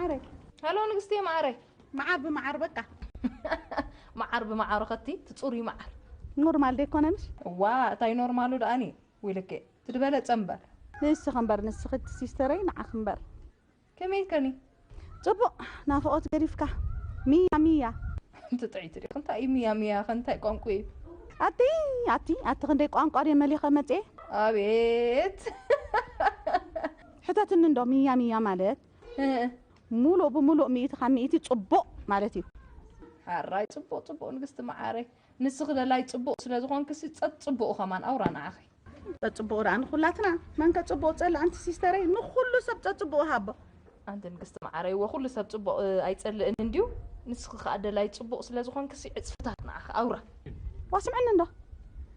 ማዓረይ። ሃሎ ንግስቲ ማዓረይ። መዓር ብመዓር በቃ። መዓር ብመዓር ኸቲ ትጹሪ መዓር። ኖርማል ደይኮነንሽ? እዋ እታይ ኖርማሉ ደኣኒ። ወይለከ ትድበለ ጸምበር። ንስኺ እምበር ንስኺ እቲ ሲስተረይ ንዓኺ እምበር። ከመይ ከኒ? ጽቡቕ ናፍቖት ገዲፍካ። ሚያ ሚያ። ትጥዒቲ ዲኺ እንታይ እዩ ሚያ ሚያ ኸ እንታይ ቋንቋ እዩ? ኣቲ ኣቲ ኣቲ ክንደይ ቋንቋ ድየ መሊኸ መጽኤ? ኣቤት። ሕተትኒ እንዶ ሚያ ሚያ ማለት? እ፣ ሙሉእ ብሙሉእ ሚእቲ ካብ ሚእቲ ጽቡቕ ማለት እዩ። ሓራይ ጽቡቕ ጽቡቕ ንግስቲ መዓረይ። ንስኺ ደላይ ጽቡቕ ስለ ዝኾንክሲ ጸጽቡቑ ኸማን ኣውራ ንዓኺ። ጸጽቡቑ ደኣ ንኹላትና መንከ ጽቡቕ ጸልእ ኣንቲ ሲስተረይ ንኹሉ ሰብ ጸጽቡቑ ሃቦ። ኣንቲ ንግስቲ መዓረይ እወ ኩሉ ሰብ ጽቡቕ እ፣ ኣይጸልእን እንድዩ። ንስኺ ከኣ ደላይ ጽቡቕ ስለ ዝኾንክሲ ዕጽፍታት ንዓኺ ኣውራ። ዋስምዕኒ እንዶ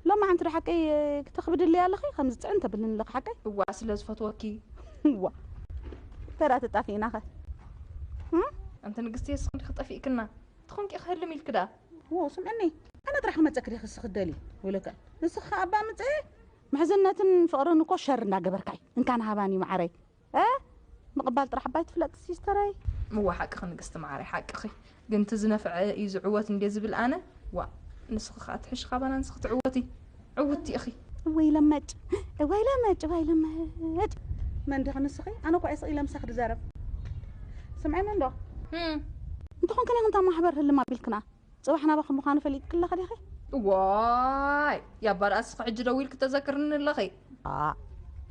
ሎማ ሓንቲ ዶ ሓቀይ ክተኽብድለይ ኣለኺ ከምዚ ጽዕን ተብልኒ ኣለኺ ሓቀይ። እዋ ስለ ዝፈትወኪ። እዋ ተራ ተጣፊእናኸ እም? ኣንቲ ንግስቲ እስኺ እንዲኺ ጠፊእክና። ትኾንኪ ክህልም ኢልኪ ደኣ። ዎ ስምዕኒ ኣነ ጥራሕ ክመፀኪ ዲኺ ስኽደሊ ውልከ ንስኺ ኣባ ምፀ ምሕዝነትን ፍቕርን እኮ ሸር እንዳገበርካይ እንካን ሃባኒ ማዓረይ እ ምቕባል ጥራሕ ኣባይ ትፍለጥ ሲስተረይ። እዋ ሓቅኺ ንግስቲ ማዓረይ ሓቅኺ። ግን እቲ ዝነፍዐ እዩ ዝዕወት እንዴ ዝብል ኣነ። ዋ ንስኺ ከዓ ትሕሽ ካባና ንስኺ ትዕወቲ። ዕውቲ ኢኺ። እወይ ለመጭ እወይ ለመጭ እወይ ለመጭ። መን ዲኺ ንስኺ ኣነ እኳ እየ ስቕ ኢለ ምሳኺ ድዛረብ። ስምዐኒ እንዶ እም። እንተኾንክን ኢኹም እታ ማሕበር ህልም ኣቢልክና ጽባሕ ናባኺ ምዃኑ ፈሊጥኪ ኣለኺ ዲኺ? ዋይ ያባ ደኣ እስኺ ሕጂ ደዊልኪ ተዘክርኒ ኣለኺ። ኣ፣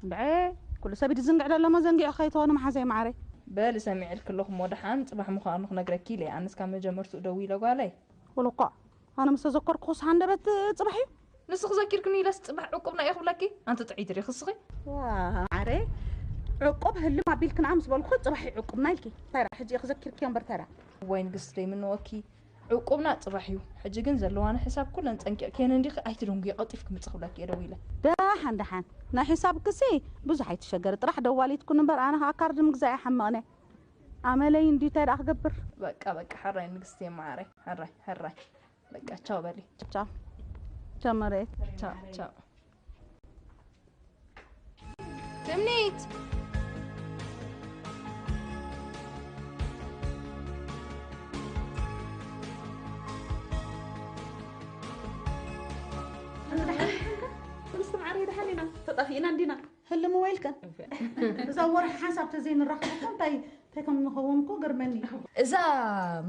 እንድዒ ኩሉ ሰብ እዩ ዝዝንግዕ ዘሎ እሞ ዘንጊዑ ከይትኾኒ መሓዘይ ማዓረይ። በሊ ሰሚዐልኪ ኣለኹ እሞ ደሓን ጽባሕ ምዃኑ ክነግረኪ ኢለ ኣነስ ካብ መጀመርትኡ ደዊለ ጓለይ። ወለኳ ኣነ ምስ ተዘከርኩኹስ ሃንደበት ጽባሕ እዩ። ንስኺ ዘኪርክኒ ኢለስ ጽባሕ ዕቁብና እየ ክብለኪ ኣንቲ ጥዒት ዲኺ እስኺ? ዋ ማዓረይ ዕቁብ ህልም ኣቢልክና ምስ በልኩ ጽባሕ እዩ ዕቁብና ኢልኪ። እንታይ ደኣ ሕጂ ኢኺ ዘኪርክዮ እምበር እንታይ ደኣ? እዋይ ንግስቲ ደይምነወኪ ዕቁብና ጽባሕ እዩ። ሕጂ ግን ዘለዋና ሕሳብ ኩለን ጸንቂቕክየን እንዲኺ ኣይትደንጉዪ ቀልጢፍኪ ምጽእ ክብለኪ እየ ደዊለ። ደሓን ደሓን ናይ ሕሳብክሲ ብዙሕ ኣይትሸገሪ ጥራሕ ደዋሊትኩን እምበር ኣነ ኸኣ ካርድ ምግዛእ እየ ሓመቕነ። ኣመለይ እንድዩ እንታይ ደኣ ክገብር። በቃ በቃ ሕራይ ንግስቲ እየ መዓረይ ሕራይ ሕራይ። በቃ ቻው በሊ። ቻው ቻው መሬት። ቻው ቻው። ትምኒት ንግስቲ ማዓረይ ደሓን ኢና ተጣፊእና እንዲና። ህልም ወይልከን እዛ ወርሒ ሓንሳብ ተዘይንራኸብ እኮ እንታይ እንታይ ከም ንኸውን እኮ ገርመኒ እዩ። እዛ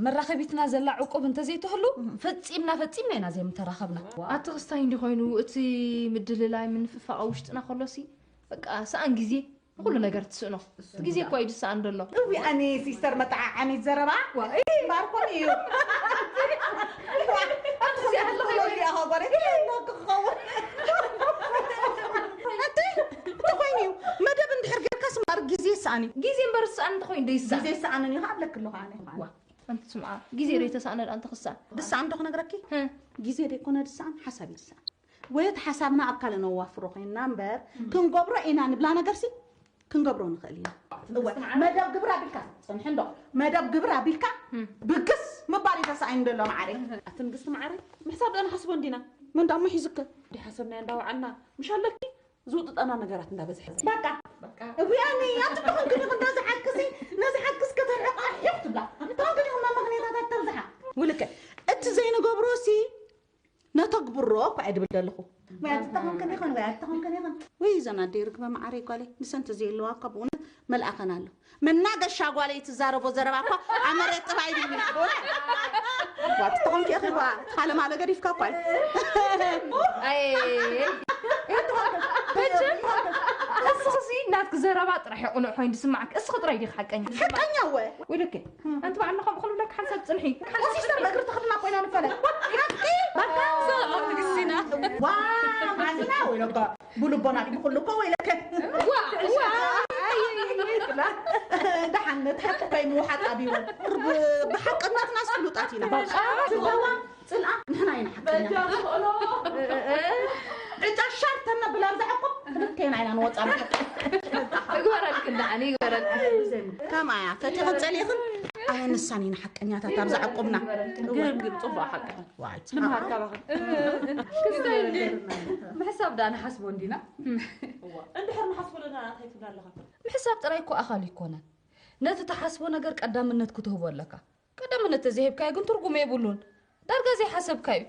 መራኸቢትና ዘላ ዕቁብ እንተዘይትህሉ ፈጺምና ፈጺምና ኢና ዘይምተራኸብና። ኣቲ ክስታይ እንዲ ኮይኑ እቲ ምድልላይ ምንፍፋቕ ኣብ ውሽጥና ከሎሲ በቃ ሰኣን ግዜ ንኹሉ ነገር ትስእኖ። እቲ ግዜ እኳ እዩ ዝሰኣን ዘሎ። እዊ ኣነ ሲስተር መጠዓዓኒ ዘረባ ዋይ። ባርኮን እዩ። ኣቲ ክስታይ ኣለኹ ወይ? ክኸውን እንተኾይኑ እዩ መደብ እንድሕር ጌርካስ እምበኣር ግዜ ይሰኣን እዩ። ግዜ እምበር ዝሰኣን እንተኾይኑ ዶ ይሰኣን? ግዜ ይሰኣንን እዩ ከኣ እብለኪ ኣለኹ ኣነ። ዋ፣ ኣንቲ ስምዓ፣ ግዜ ዶ ይተሳእነ ደኣ እንተ ክሰኣን? ዝሰኣን ዶ ክነግረኪ? ህም። ግዜ ደይኮነ ዝሰኣን፣ ሓሳብ እዩ ዝሰኣን። ወይ እቲ ሓሳብና ኣብ ካልእ ነዋፍሮ ኮይንና እምበር፣ ክንገብሮ ኢና ንብላ ነገርሲ ክንገብሮ ንኽእል ኢና። እወ፣ መደብ ግብር ኣቢልካ ጽንሒ እንዶ፣ መደብ ግብር ኣቢልካ ህም። ብግስ ምባል እዩ ተሳኢኑ ዘሎ መዓረይ። ኣቲ ንግስቲ መዓረይ፣ ምሕሳብ ደኣ ንሓስቦ እንዲና። መን ደኣ እሞ ሒዙኪ? እንዲሓሰብናዮ እንዳወዓልና፣ ምሽ ኣለኪ? ዝውጥጠና ነገራት እንዳበዝሐ። በቃ። እውያኒ፣ ኣቲ ትኾንክን ኢኹም ነዚ ሓቅሲ፣ ነዚ ሓቅስ ከተርሕቓ ሒቕ ትብላ። ትኾንክን ኢኹም መመኽንያታት ተብዝሓ። ውልቀ፣ እቲ ዘይንገብሮሲ ነተግብሮ እኳ እየ ድብል ዘለኹ። ወይ ኣቲ ትኾንክን ኢኹን፣ ወይ ኣቲ ትኾንክን ኢኹን። ወይ እዘን ኣደይ ርግበ መዓረይ ጓለይ፣ ንሰን ተዘየለዋ እኳ ብእውነት መልኣኸን ኣሎ። መናገሻ ጓለይ ትዛረቦ ዘረባ እኳ ኣብ መሬት ጥባይ ድዩ? ዋ፣ ትተኾንኪ ኢኺ ዋ፣ ትኻለ ማለ ገዲፍካ እኳ እዩ። ኣይ፣ መቸም፣ እስኽሲ ናትኪ ዘረባ ጥራሕ እዩ ቅኑዕ ኮይኑ ዝስማዓኪ። እስኺ ጥራይ ዲኺ ሓቀኛ? ሓቀኛ እወ። ወይለከ፣ ኣንቲ በዓልና ከምኡ ክብለኪ ሓንሳብ ጽንሒ። ሓንሳብ ሲስተር እግሪ ተኽልና ኮይና ንፈለ። ሓቂ። ባካ፣ ሰላም ንግስቲና። ዋ፣ ማዝና ወይለካ። ብልቦና ድዩ ኩሉ እኮ ወይለከ። ዋ፣ ዋ፣ ኣይ፣ ኣይ፣ ኣይ፣ ኣይ፣ ብላ። ደሓን፣ እቲ ሓቂ ከይምውሓጥ ኣብይዎ። ብ-፣ ብሓቅነትናስ ፍሉጣት ኢና። በቃ። ጽልዋ፣ ጽልኣ፣ ንሕና ኢና ሓቀኛ። በጃ ዝኽእሎ። ዕጫ ሻር ተነብላ እዛ ዕቁብ፣ ክልቴና ኢና ንወጻ ንሓቂ። ይግበረልክን ደሓን፣ ይግበረልክን። ከምኣ እያ፣ ፈቲኽን ጸሊእኽን፣ ኣነ ንሳን ኢና ሓቀኛታት ኣብዛ ዕቁብና። ግርም፣ ግርም፣ ጽቡቕ ሓቂ። ዋይ። ንምሃር ካባኺ። ክስታይ እንዲ ምሕሳብ ደኣ ንሓስቦ እንዲና። እዋ፣ እንድሕር ንሓስቦ ኣለና እንታይ ትብላ ኣለኻ? ምሕሳብ ጥራይ እኮ ኣኻል ኣይኮነን። ነቲ ትሓስቦ ነገር ቀዳምነት ክትህቦ ኣለካ። ቀዳምነት ተዘይሂብካዮ ግን ትርጉም የብሉን። ዳርጋ ዘይሓሰብካዩ።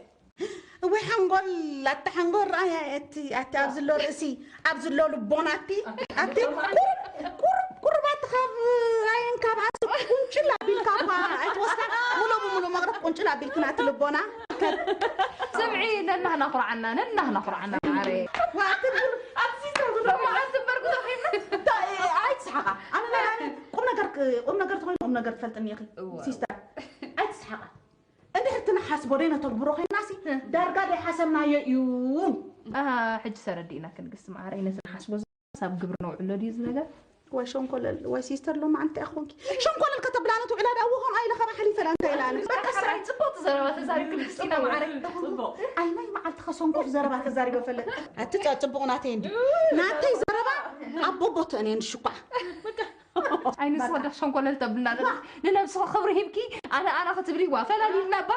እወይ ሓንጎል፣ ኣቲ ሓንጎል፣ ረኣያ እቲ፣ ኣቲ ኣብ ዝሎ ርእሲ፣ ኣብ ዝሎ ልቦና ኣቲ፣ ኣቲ ቁርብ፣ ቁርብ፣ ቁርብ ኣቲ ካብ ኣየን ካብ ዓሱ ቁንጭል ኣቢልካ እኳ ኣይትወስዳ። ሙሉ ብሙሉ መቕረት ቁንጭል ኣቢልክን ኣቲ ልቦና። ስምዒ፣ ነናህና ኩርዓና፣ ነናህና ኩርዓና፣ ማዓረይ። ዋ፣ ኣቲ ቡሉ፣ ኣብዚ ሰብ ዘሎ መዓስ እምበር ጉዞ ኺድና። እንታይ፣ ኣይትስሓቓ። ኣነ ናይ ኣነ ቁም ነገር ክ-፣ ቁም ነገር ትኾይኑ ቁም ነገር ትፈልጥኒ ኢኺ፣ እወ። ሲስተር። ኣይትስሓቓ። እንድሕር እቲ ንሓስቦ ደይ ነተግብሮ ኮይንናሲ፣ ዳርጋ ደይ ሓሰብናዮ እዩ። ኣሃ፣ ሕጂ ሰረዲእና ክንግስቲ ማዓረይ፣ ነዚ ንሓስቦ ዝስ ኣብ ግብሪ ነውዕሎ ድዩ እዚ ነገር? ወይ ሸንኮለል፣ ወይ ሲስተር፣ ሎማዓንቲ ኣኾንኪ ሸንኮለል ከተብላኒ ትውዕላ። ዳኣ ወኾን ኣይለ ኸባ ሓሊፈላ እንታይ ኢላ ኣነ? በቃ ስራይ። ጽቡቕ ዘረባ ተዛሪብኪ ደስ ኢላ ማዓረይ። ጽቡቕ። ኣይ ናይ መዓልቲ ከሰንኮፍ ዘረባ ተዛሪበ ፈለጥ። ኣቲ ጸ-፣ ጽቡቕ ናተይ እንዲ። ናተይ ዘረባ ኣብ ቦቦቶ እኔ እንድሽኳዕ። ኣይንስ ወዳ ሸንኮለል ተብልና ኣለና። ንነብስኺ ክብሪ ሂብኪ፣ ኣነ፣ ኣነ ክትብሊ፣ ዋ፣ ፈላሊልና እባ።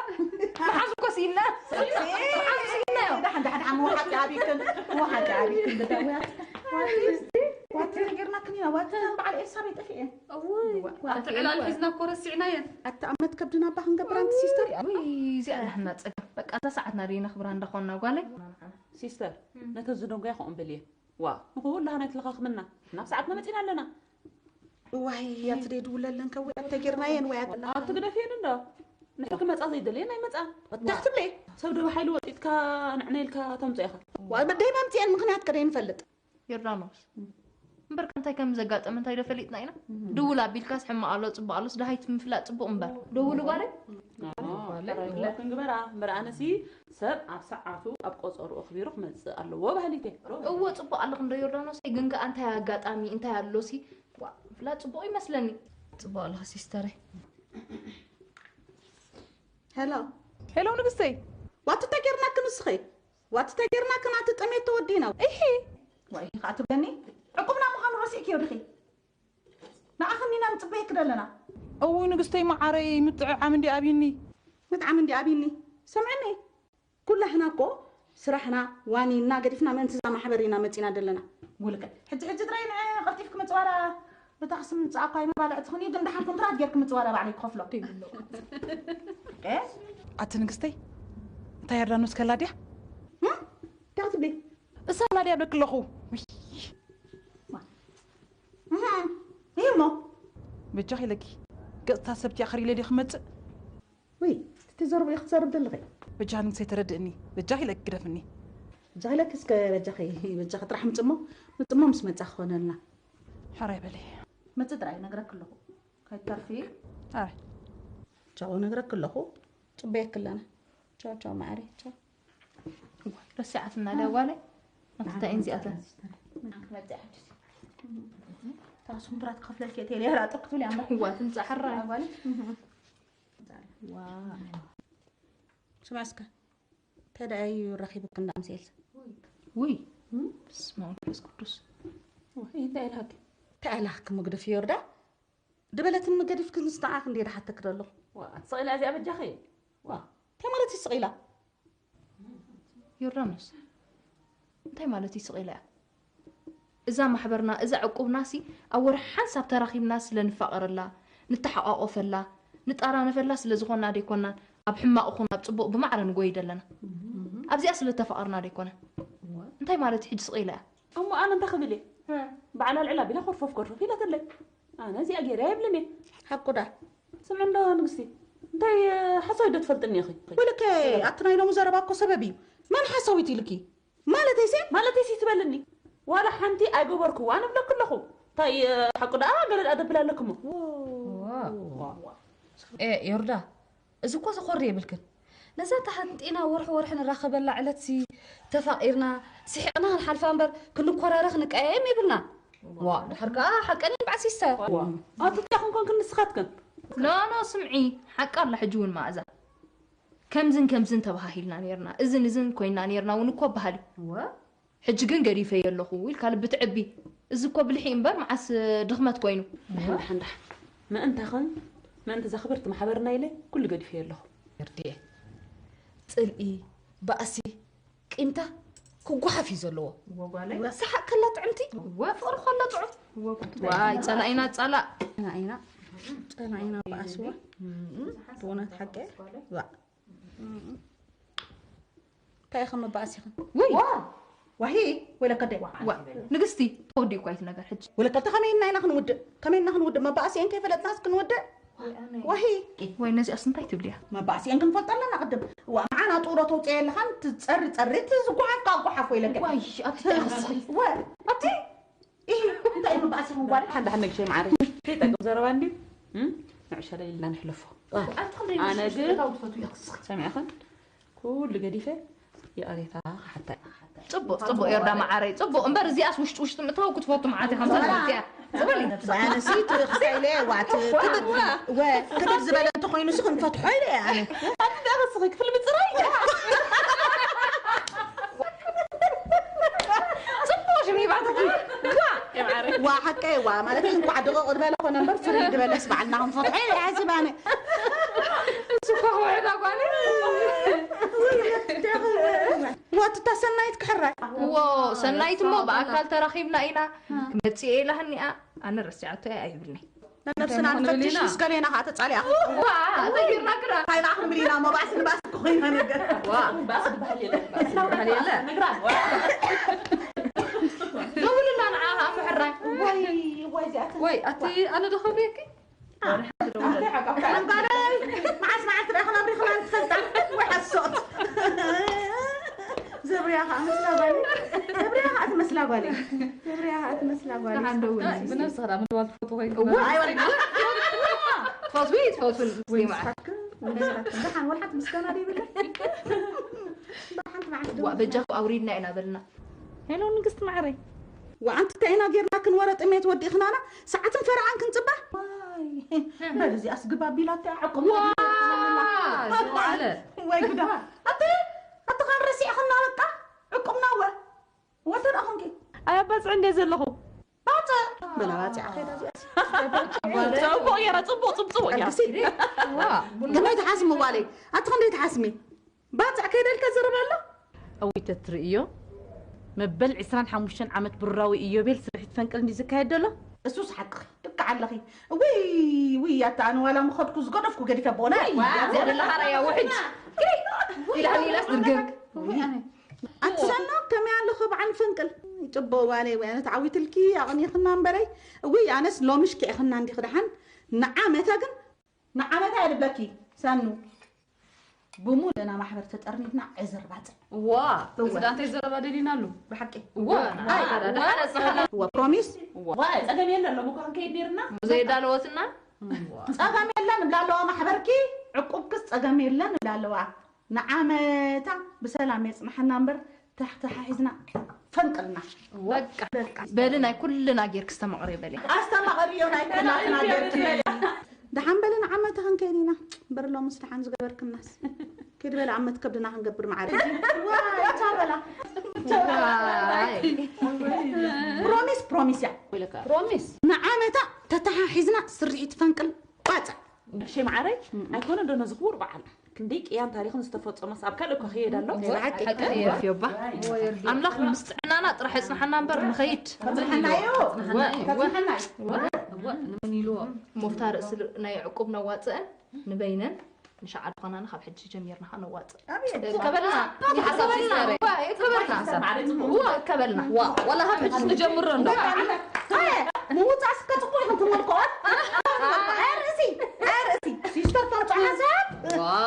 መሓዙ እኮ ስኢልና። መሓዙ ስኢልና እዮ። ደሓን፣ ደሓን፣ ደሓን፣ ወሓቂ ኣቢክን፣ ወሓቂ ኣቢክን፣ ብዳውያት። ዋቲ፣ ዋቲ ነጊርናክን ኢና፣ ዋቲ በዓል ኤልሳቤጥ ጠፊኤን። እውይ፣ ዋ-፣ ኣቲ ዕላል ሒዝና እኮ ረሲዕናየን። ኣቲ ኣብ መትከብ ድና እባ ክንገብር ኣንቲ ሲስተር። ውይ፣ እዚኣ ናህና ጸገም። በቃ፣ እዛ ሰዓትና ደይ ነኽብራ እንዳኾንና ጓለይ። ሲስተር፣ ነተ ዝደንጎያ ከምኡ በልየን። ዋ፣ ንኹሉ ሃና ይትለኻኽምና። ናብ ሰዓትና መጺና ኣለና። ዋይ፣ ኣቲ ደይ ድውለለን ከዊ ኣተጌርናየን ወይ ኣትና። ኣቲ ግደፍየን እንዶ። ንሕና ክመጻ ዘይደለየን ኣይመጻን። እንታይ ክትብሊ? ሰብ ዶ ብሓይሊ ወጢጥካ ንዕነ ኢልካ ተምጽኦ ኢኻ። ዋይ፣ በደይ መምጽኤን ምኽንያት ከደይ ንፈልጥ። ዮርዳኖስ። እምበር ከ እንታይ ከም ዘጋጠመ እንታይ ዶ ፈሊጥና ኢና? ድውል ኣቢልካስ ሕማቕ ኣሎ፣ ጽቡቕ ኣሎስ፣ ደሃይት ምፍላጥ ጽቡቕ እምበር። ደውሉ ጓለይ። ኣዎ፣ ግበራ። እምበር ኣነሲ ሰብ ኣብ ሰዓቱ ኣብ ቆጸሩ ኣኽቢሩ ክመጽእ ኣለዎ ባህሊት እየ። እወ፣ ጽቡቕ ኣለኽ እንዶ ዮርዳኖስ፣ ግን ከኣ እንታይ ኣጋጣሚ፣ እንታይ ኣሎሲ፣ ዋ፣ ምፍላጥ ጽቡቕ ይመስለኒ። ጽቡቕ ኣለኻ ሲስተረይ። ሄሎ። ሄሎ ንግስተይ። ዋቲ ተጌርናክን ንስኺ? ዋቲ ተጌርናክን ኣቲ ጥሜት ተወዲና። እሂ። ዋይ፣ ኢኺ ከኣ ትብለኒ? ዕቁብና ምዃኑ ረሲእክዮ ዲኺ? ንዓኽኒ ኢና ንጽበየኪ ዘለና። እውይ ንግስተይ መዓረይ፣ ምጥዕዓም እንዲ ኣብይኒ። ምጥዓም እንዲ ኣብይኒ። ሰምዕኒ። ኩላህና እኮ ስራሕና ዋኒንና ገዲፍና ምእንቲ እዛ ማሕበር ኢና መጺና ዘለና። ውልቀ። ሕጂ፣ ሕጂ ጥራይ ንዐ ቀልጢፍኪ ምጽዋራ ብታክሲ ምምጻእ እኳ ኣይመባልዕትኽን እዩ፣ ግን ደሓን ኮንትራት ጌርኪ ምጽዋራ ባዕለይ ክኸፍሎ። እ? ኣቲ ንግስተይ፣ እንታይ ዮርዳኖስ ከላ ድያ? እም? እንታይ ክትብሊ? እሳ ኣላ ድያ ብለኪ ኣለኹ። ውይ። እህ፣ እዩ እሞ። በጃኺ ኢለኪ። ገጽታ ሰብ ትያኽር ኢለ ድየ ክመጽእ? ውይ፣ እቲ ዘርብኡ ክትዘርብ ደለኺ። በጃኺ ንግሰይ ተረድእኒ። በጃኺ ኢለኪ ግደፍኒ። በጃኺ ኢለኪ እስከ በጃኺ፣ በጃኺ ጥራሕ ምጽሞ፣ ምጽሞ ምስ መጻ ክኾነልና። ሕራይ በሊ። ምጽእ ጥራይ ነግረኪ ኣለኹ። ከይትተርፊ። ሕራይ። ቻው ነግረኪ ኣለኹ። ጽበየኪ ኣለና። ቻው፣ ቻው፣ ማዕረይ፣ ቻው። እዋይ፣ ረሲዓትና ድያ ጓለይ? እንታይ እየን እዚኣተን? ክትመጽእ ሕጂ። እታ ስንኩራት ክኸፍለልኪ እየ፣ ቴሌ ራጥብ ክትብሊ ኣምበር። እዋ፣ ትምጻእ ሕራይ። ጓለይ። ዋ። ስማዕ እስከ፣ እንታይ ደኣ እዩ ረኺብኪ እንዳ ኣምሴል? ውይ፣ በስመ ኣብ መንፈስ ቅዱስ። ውይ፣ እንታይ ኢልሃኪ? እንታይ ኢልሃኪ መግደፊ ዮርዳ? ድበለትኒ ገዲፍክን ዝጠዓኽ እንዴ ድሓተክ ደለኹ። ዋ፣ ትስቕ ኢላ እዚኣ በጃኺ? ዋ። እንታይ ማለት እዩ ስቕ ኢላ? ዮርዳኖስ፣ እንታይ ማለት እዩ ስቕ ኢላ እያ? እዛ ማሕበርና፣ እዛ ዕቁብናሲ ኣብ ወርሒ ሓንሳብ ተራኺብና ስለ ንፋቐረላ፣ ንተሓቋቆፈላ፣ ንጣራነፈላ ስለ ዝኾንና ደይኮናን፣ ኣብ ሕማቕ ኹን ኣብ ጽቡቕ ብማዕረ ንጎይ ደለና። ኣብዚኣ ስለ ተፋቐርና ደይኮነን። እንታይ ማለት እዩ ሕጂ ስቕ ኢላ እያ? እሞ ኣነ እንታይ ክብል እየ? ባዕላ ኣልዕል ኣቢላ ኮርፈፍ ኮርፈፍ ኢላትለይ። ኣነ እዚኣ ገይረ ኣይብልን እየ። ሓቁ ዳ? ስምዒ እንዶ ንግስቲ፣ እንታይ ሓሳዊት ዶ ትፈልጥኒ ኢኺ? ወይለከ፣ ኣቲ ናይ ሎሚ ዘረባ እኮ ሰበብ እዩ። መን ሓሳዊት ኢልኪ? ማለተይሲ? ማለተይሲ ትበልኒ? ዋላ ሓንቲ ኣይገበርክዋን እብለኪ ኣለኹ። እንታይ ሓቁ ደኣ ገለ ደኣ ደብል ኣለክሞ። ዋ። ዋ። ኤ፣ ዮርዳ፣ እዚ እኮ ዘኾሪ የብልክን። ነዛ ተሓንጢና ወርሒ ወርሒ ንራኸበላ ዕለትሲ ተፋቒርና፣ ስሒቕና ክንሓልፋ እምበር ክንኮራረ ክንቀያየም የብልናን። ዋ፣ ድሓር ከኣ ሓቀን እየን በዓል ሲስተር። ዋ፣ ኣቲ እንታይ ኮንኮንክን ንስኻትክን? ኖ፣ ኖ፣ ስምዒ፣ ሓቃ ኣላ ሕጂ እውን መኣዛ። ከምዝን ከምዝን ተባሃሂልና ኔርና፣ እዝን እዝን ኮይንና ኔርና እውን እኮ በሃሊ። እወ። ሕጂ ግን ገዲፈዮ ኣለኹ ኢልካ ልቢ ትዕቢ። እዚ እኮ ብልሒ እምበር መዓስ ድኽመት ኮይኑ። ደሓን፣ ደሓን፣ ደሓን። ምእንታኽን፣ ምእንቲ እዛ ክብርቲ ማሕበርና ኢለ ኩሉ ገዲፈዮ ኣለኹ። ርድኤ። ጽልኢ፣ ባእሲ፣ ቂምታ፣ ክጓሓፍ እዩ ዘለዎ። ወጓለይ ሰሓቅ ከላ ጥዕምቲ ወፍቅር ከሎ ጥዑም ዋይ ጸላኢና ጸላእ ኢና ኢና ጸላኢና በኣስዋ ብእውነት ሓቂ ዋ እንታይ ኢኹም መባእስ ኢኹም ወይ ዋሂ ወለከደይ ዋ ንግስቲ ተወዲኡ እኳ ኣይትነገር ሕጂ ወለከተ ከመይ ኢልና ኢና ክንውድእ ከመይ ኢልና ክንውድእ መባእሲኤን ከይፈለጥናስ ክንውድእ ዋሂ ወይ ነዚኣስ እንታይ ትብልያ መባእሲኤን ክንፈልጦ ኣለና ቅድም ዋ መዓና ጥሮ ተውፅአ ኣለኻን ትፀሪ ፀሪ ትዝጓሓፍካ ኣጓሓፍ ወይለከ ዋይ ኣብቲ እንታይ ይኸስኺ ወ ኣብቲ ይህ እንታይ እዩ መባእሲኹም ጓል ሓንዳ ሓንዳ ግሸይ መዓረ ከይጠቅም ዘረባ እንድዩ ንዕሸለ ኢልና ንሕለፎ ኣነ ግን ሰሚዕኽን ኩሉ ገዲፈ ይቕሬታ ክሓታ ፅቡቅ ፅቡቅ ኤርዳ መዓረይ ፅቡቅ እምበር እዚኣስ ውሽጢ ውሽጢ ምእታው ክትፈቱ መዓት ኢኻ ምሰልያ ዝበሊ ኣነሲ ትኽሳይለ ዋት ክብድ ዝበለ እንተኮይኑ ሲ ክንፈትሖ ኢለ ኣነ ኣንዳኸስኺ ክፍል ምፅራይ ፅቡቅ ሽሚባትኺ ዋ ሓቀይ ዋ ማለት እንኳዕ ድቕቕ ዝበለ ኮነ እምበር ፍርይ ዝበለስ በዓልና ክንፈትሖ ኢለ ሓሲብ ኣነ እሱ እኮ ክውዕዳ ጓል ወትታ ሰናይት ክሕራይ እዎ ሰናይት እሞ ብኣካል ተራኺብና ኢና ክመፅእ ኢላ ህኒኣ ኣነ ረሲዓቶ እያ ኣይብልኒ ነብስና ንፈትሽ ምስ ገሌና ከዓ ተፃሊያ ዋ ተጊርና ክዳ እንታይ ንዓ ክንብል ኢና መባእሲ ንባእሲ ክኮይና ነገር ዋ ባእሲ ዝበሃል የለ ባእሲ ዝበሃል የለ ነግራ ደውልና ንዓ ከዓ ምሕራይ ወይ ወይ እዚኣተ ወይ ኣቲ ኣነ ዶ ከብርየኪ ጓለይ መዓስ መዓልቲ ዳ ክነብሪ ክና ንፈልጣ ወይ ሓሶት ዘብርያ ከዓ መስላ ጓለይ ዘብርያ ከዓ ትመስላ ጓለይ ዘብርያ ከዓ ትመስላ ጓለይ ብነብሲ ክዳ ምድዋል ትፈትዎ ኮይንኩም እዋ ኣይወርድ ትፈትዊ ትፈትዊ ወይ ስሊማ ስኻትክ ወይ ስኻትክ ደሓን ወላ ሓንቲ ምስጋና ዘይብለይ ሓንቲ መዓልቲ ዋ በጃኹ ኣውሪድና ኢና በልና ሄሎ ንግስቲ ማዕረይ ወዓንቲ እንታይ ኢና ጌርና ክንወረ ጥሜት ወዲእኽናና ሰዓትን ፈረቓን ክንፅባ በል እዚኣስ ግባ ቢላታ ዕቁብ ዝወዓለ ወይ ጉዳ ኣቲ ኣቲ ኻን ረሲዕኽና በቃ ዕቁብና ወ ወተን ኣኹንኪ ኣይ ኣባፅዕ እንደ ዘለኹ ባፅዕ በላ ባፅዕ ከይዳ እዚኣስ ፅቡቅ ገይራ ፅቡቅ ፅብፅቡቅ ገይራ ሕግሲ ከመይ ትሓስሚ ጓለይ ኣቲ ክንደይ ትሓስሚ ባፅዕ ከይደልካ ዘረባ ኣሎ ኣዊተ ትርእዮ መበል ዕስራን ሓሙሽተን ዓመት ብራዊ ኢዮቤል ስርሒት ፈንቅል እንዲ ዝካየድ ዘሎ እሱስ ሓቅኺ ልክዕ ኣለኺ ውይ ውይ ኣታ ኣነ ዋላ ምኸድኩ ዝገደፍኩ ገዲፈ ቦና ዘለኻ ራያ ውሕጅ ኢላኒ ኢላስ ድርግም ኣቲ ሰኖ ከመይ ኣለኹ በዓል ፈንቅል ይፅቦ ዋለይ ወይ ኣነ ተዓዊትልኪ ኣቕኒኽና እምበረይ ውይ ኣነስ ሎምሽ ክዕኽና እንዲኺ ደሓን ንዓመታ ግን ንዓመታ እየ ድብለኪ ሰኑ ብሙሉእና ማሕበር ተጠርኒፍና ዕዝር ባፅዕ ዋ እዚ ዳ እንታይ ዘረባ ደሊና ኣሉ ብሓቂ ዋ ንዓመታ ዳ ደሓን ኣፅናሕና እዋ ፕሮሚስ ዋ ጸገም የለን ሎሚ እኮ ክንከይድ ነይርና ዘይዳለወትና ፀገም የለን እብላ ኣለዋ ማሕበርኪ ዕቁብክስ ፀገም የለን እብላ ኣለዋ ንዓመታ ብሰላም የፅንሐና እምበር ተሓሒዝና ፈንቅልና በቃ በሊ ናይ ኩልና ጌርኪ ስተማቕሪ በሊ ኣስተማቐርዮ ናይ ኩላትና ጌርኪ ደሓን በሊ ንዓመታ ክንከይድ ኢና እምበር ሎምስ ደሓን ዝገበርክናስ ኪድ በሊ ዓመት ከብድና ክንገብር መዓረ ዋ ቻው በላ ፕሮሚስ ፕሮሚስ እያ ፕሮሚስ ንዓመታ ተተሓሒዝና ስርሒት ፈንቅል ባፅዕ ሸ መዓረይ ኣይኮነ ዶ ነዚ ክቡር በዓል ክንደይ ቅያን ታሪኽን ዝተፈጸመስ ኣብ ካልእ እኮ ክየድ ኣሎ ናይ ብሓቂ ዮባ ኣምላኽ ምስ ጥዕናና ጥራሕ ኣጽንሓና እምበር ንኸይድ ከጽንሐናዮ ወ- ከጽንሐና ወ- ወ- ንመን ኢልዎ ሞፍታ ርእሲ ል- ናይ ዕቁብ ነዋጽእን ንበይነን ንሸዓ ዝኾናና ካብ ሕጂ ጀሚርና ከዓ ነዋጽእ ኣቤት ከበልና ሓሳብ ሲስተር ከበልና ወ ከበልና ዋላ ካብ ሕጂ ንጀምሮ እንዶ ምውፃእ እስከ ፅቡቅ ኢኹም ትመልክዖ ኣርእሲ ኣርእሲ ሲስተር ተምፅዖ ሓሳብ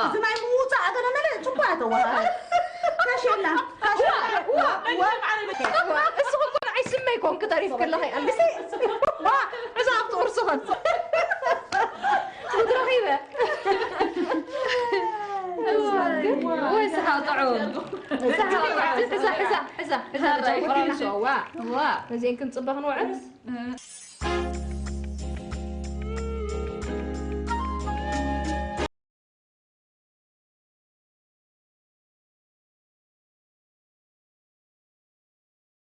እዚ ናይ ምውፃእ ኣገለ መለ ፅቡቅ ኣተዋ ታሽላ ታሽላ እስኹም እኮ ንዓይ ስመይ ኮንክ ተሪፍ ከለኸ ይኣልሲ እዛ ኣብቲ ቁርስኸን ትረኺበ ወይ ስሓ ጥዑም ነዚአን ክንፅበ ክንውዕል